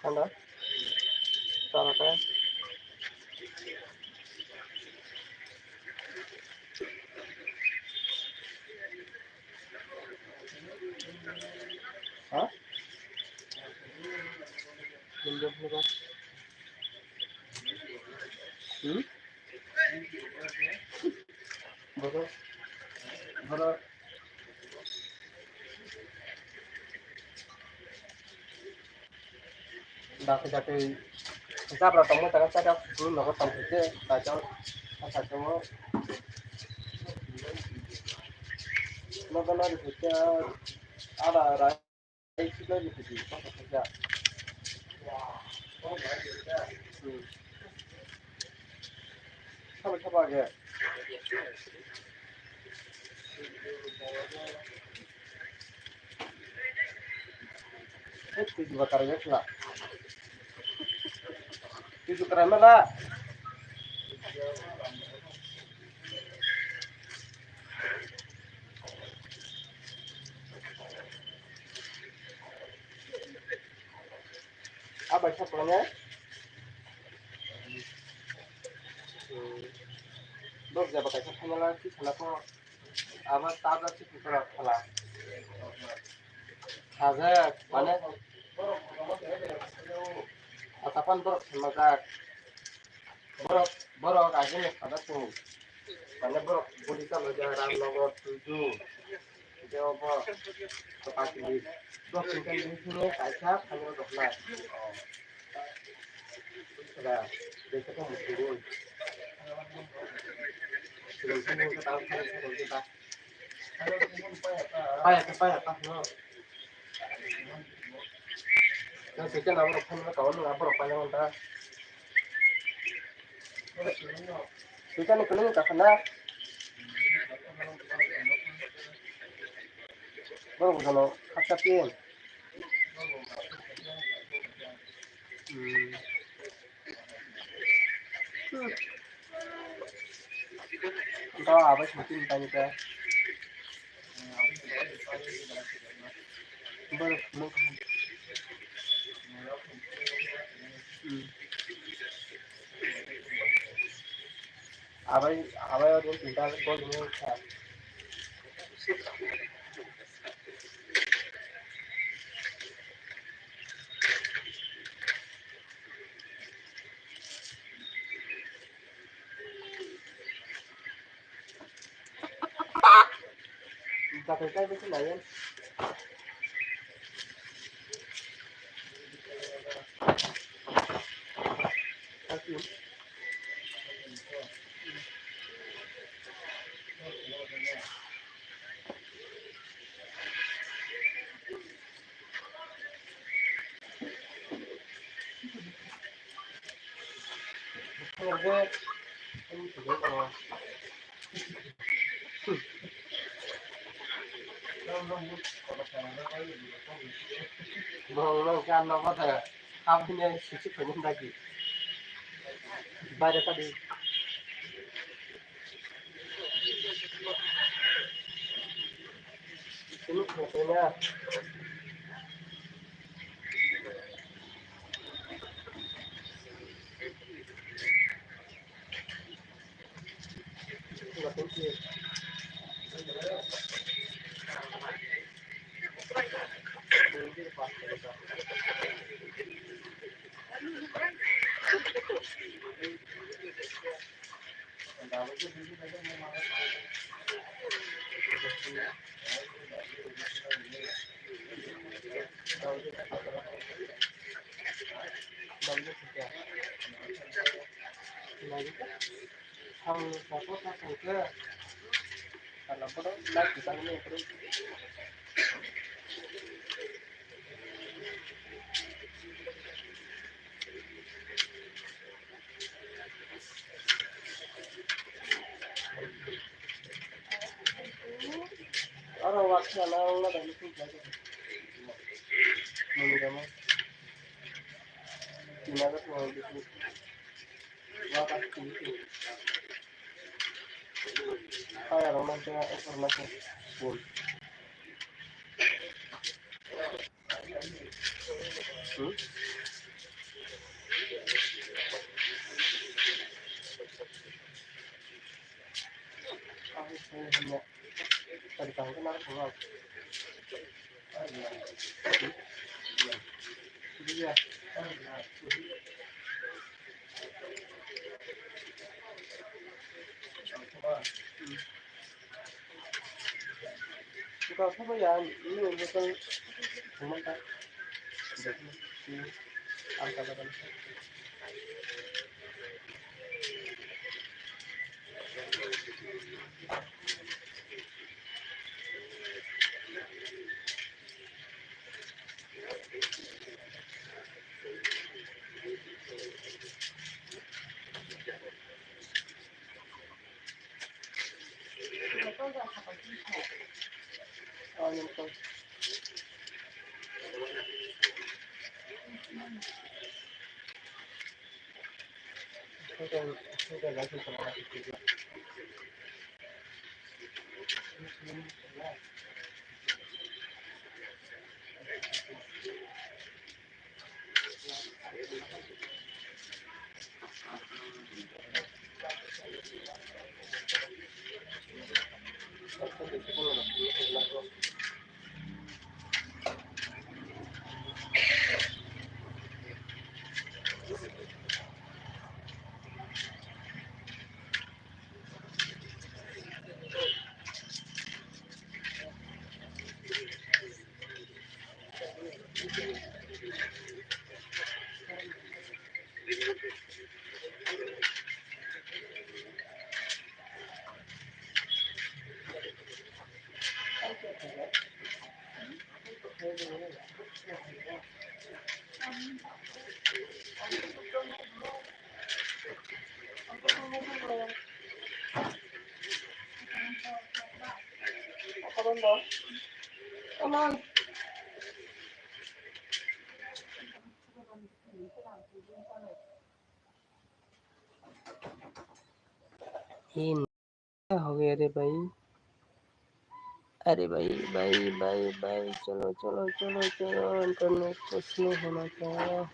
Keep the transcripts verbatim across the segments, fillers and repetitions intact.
Anda. Sana kaya. Ha? Hmm? Boro, boro. Dakti dakti jabra tongma tanga chajak, bini nogo tongthokhe kaitor, kaitor tongmo. Nogo nari thokhe ada rai. Sabai sabai age. Hei, twi juda karai ya khwla. Twi juda karai mala. Abai sa panya. Hmm. Dok jaba kaisa panya la si sana ko. Abo tabla si pukra phala. Haja mane. Atapan borok thangmajak. Borok, borok agini sada tung. Mane borok budi chalo ja Ramnagar, Tuidu. Jebo bo Kapatili. Dok tingkan di sini kaisa kami dok na. Sudah, besok kamu turun. Turun sini kita tahu kan kita. Paya, paya, paya, no. Nang sejak nabo rok phan kau nang abo rok phan nang ta. Sejak ni kuning ka khana. Borok jano khaksa tin. Hmm. Kau abai sini tani ta. Borok muk. Hmm. Abai, abai oro tinta gol ni kha. Dakai kai bisi layan. Bong bong kan no kota. Aboni sisi phaining dagi. Baire tadi. Sini phaining ya. Oro waksa na wngna dai ni kung jai. Muni dama. Tina ga tuwa. Kaya rok nang khe aswk nang khe bul. Hmm? ये क्या हो गया रे भाई? अरे भाई, भाई, भाई, भाई, चलो, चलो, चलो, चलो, इंटरनेट तो स्लो होना चाहिए।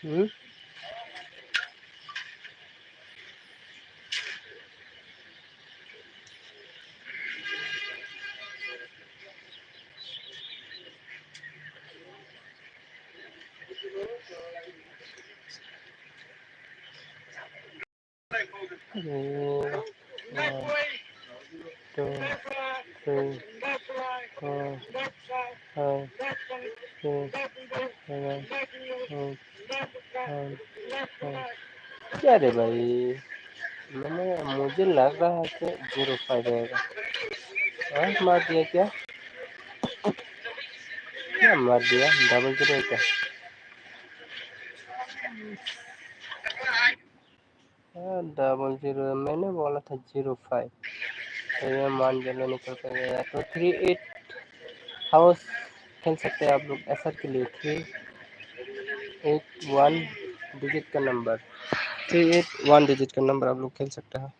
Hmm? One, two, three, four, five, six, seven, eight, nine, ten. क्या रे भाई, मैंने, मुझे लग रहा है कि ज़ीरो फ़ाइव आएगा। हाँ, मार दिया क्या? क्या मार दिया? डबल ज़ीरो है क्या? हाँ, डबल ज़ीरो, मैंने बोला था ज़ीरो फ़ाइव, तो ये मान के निकल कर गया। तो थ्री एट हाउस खेल सकते हैं आप लोग एसआर के लिए, थ्री एट वन डिजिट का number. Three eight one digit का नंबर आप लोग खेल सकते हैं।